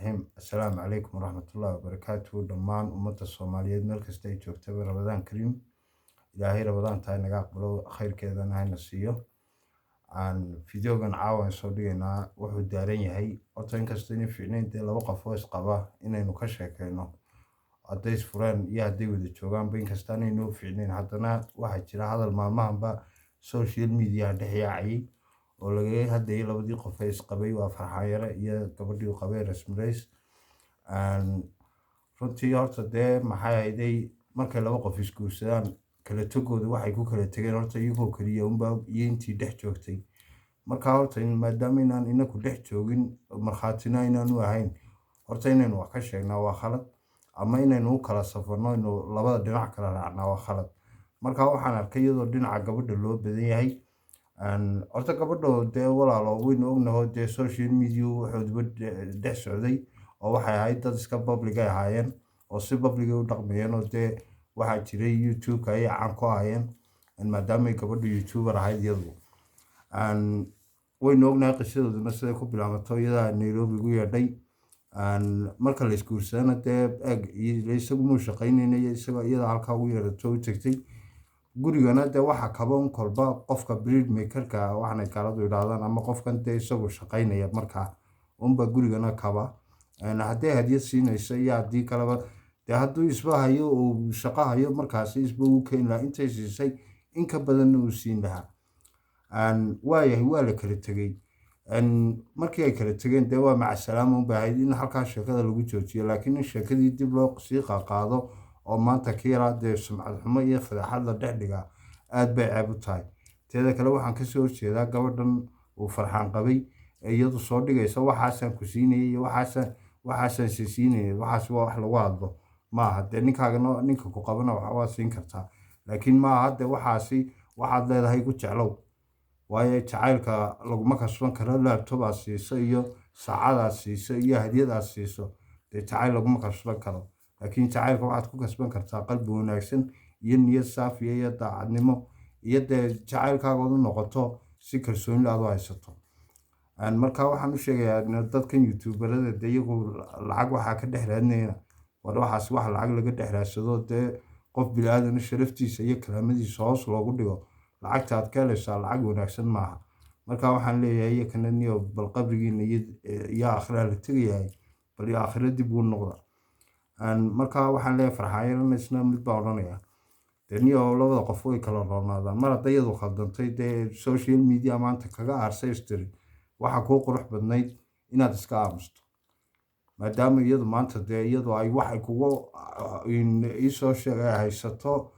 Raxiim. Assalaamu calaykum waraxmatullaahi wabarakaatuhu. Dhammaan ummadda Soomaaliyeed meel kasta ay joogtaba, Ramadaan kariim. Ilaahay Ramadaanta naga aqbalo, khayrkeedana hana siiyo. Aan videogan caawa aan soo dhigaynaa wuxuu daaran yahay horta, inkastoo inay fiicnayn dee laba qof oo isqaba inaynu ka sheekeyno hadday isfureen iyo hadday wada joogaanba, inkasta inaynoo fiicnayn, haddana waxaa jira hadal maalmahanba social media dhex yaacayay oo lagaga hadlayay labadii qof ee isqabay, waa Farxaan Yare iyo gabadhii uu qabay, Rasmi Rays. Runtii horta dee maxay ahayday, markay laba qof isguursadaan, kala tagooda waxay ku kala tegeen horta iyagoo keliya unbaa iyo intii dhex joogtay. Marka horta maadaama inaan inaku dhex joogin, markhaatina inaanu ahayn, horta inaynu wax ka sheegnaa waa khalad, ama inaynu u kala safarno, inu labada dhinac kala raacnaa waa khalad. Marka waxaan arkay iyadoo dhinaca gabadha loo badan yahay. Horta gabadho dee walaalo waynu ognaho, dee social media wuxuuba dhex socday oo waxay ahayd dad iska public ay ahaayeen oo si public ay u dhaqmayeen, oo dee waxaa jiray YouTube-ka ayay caan ku ahaayeen, maadaamay gabadhu YouTuber ahayd iyadu. Waynu ognahay qisadooduna siday ku bilaabato, iyadaa Nairobi ugu yeedhay. Marka la isguursadana dee eeg, isagu muu shaqaynaynay, isagoo iyada halkaa ugu yeedhato u tagtay gurigana. Dee waxa kaba un kolba qofka bread makerka waxaanay gaaladu yidhaahdaan, ama qofkan dee isagu shaqaynaya markaa unba gurigana kaba. Hadday hadiyad siinayso iyo haddii kaleba, dee hadduu isba hayo, uu shaqo hayo, markaasi isba uu keeni lahaa intay siisay in ka badanna uu siin lahaa. Waayahay, waa la kala tegey. Markii ay kala tegeen dee waa macasalaama unbay ahayd in halkaa sheekada lagu joojiyo, laakiin in sheekadii dib loo sii qaaqaado oo maanta ka yaraa dee sumcad xumo iyo fadeexad la dhex dhigaa aad bay ceeb u tahay. Teeda kale, waxaan kasoo horjeedaa gabadhan uu Farxaan qabay ee iyadu soo dhigaysa waxaasaan ku siinayay iyo waxaasaan siinayay. Waxaas waa wax lagu hadlo maaha. Dee ninkaagana, ninka ku qabana wax waa siin kartaa, laakiin maaha dee waxaasi waxaad leedahay ku jeclow, waayo jacaylka laguma kasban karo laptop aad siiso iyo saacadaad siiso iyo hadiyad aad siiso. Dee jacayl laguma kasban karo, laakiin jacaylka waxaad ku kasban kartaa qalbi wanaagsan iyo niyad saafiya iyo daacadnimo iyo dee jacaylkaagood u noqoto si kalsooni aad u haysato. Marka waxaan u sheegayaa dadkan YouTuberada dee iyagu lacag waxaa ka dhex raadinayana, war waxaas wax lacag laga dhex raadsado, dee qof bini-aadana sharaftiisa iyo karaamadiisa hoos loogu dhigo, lacagta aad ka helaysaa lacag wanaagsan maaha. Marka waxaan leeyahay iyakana, niyo bal qabrigiina iyo aakhira la tegayahay, bal iyo aakhira dib uu noqda. Marka waxaan leeyahay Farxaanyarana isna mid baa odhanaya, dee niyo labada qof way kala roonaadaan. Mar hadday iyadu khaldantay, dee social media maanta kaga aarsay istiri, waxaa kuu qurux badnayd inaad iska aamusto, maadaama iyadu maanta dee iyadu ay waxay kugu iisoo sheegay haysato,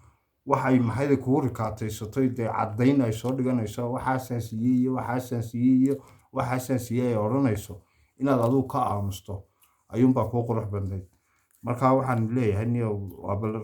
waxay maxayda kugu rikaataysatay, dee caddayn ay soo dhiganayso, waxaasaan siiyey iyo waxaasaan siiyey iyo waxaasaan siiyey ay odhanayso, inaad adigu ka aamusto ayuunbaa kuu qurux badnayd. Marka waxaan leeyahay niyo waa bal.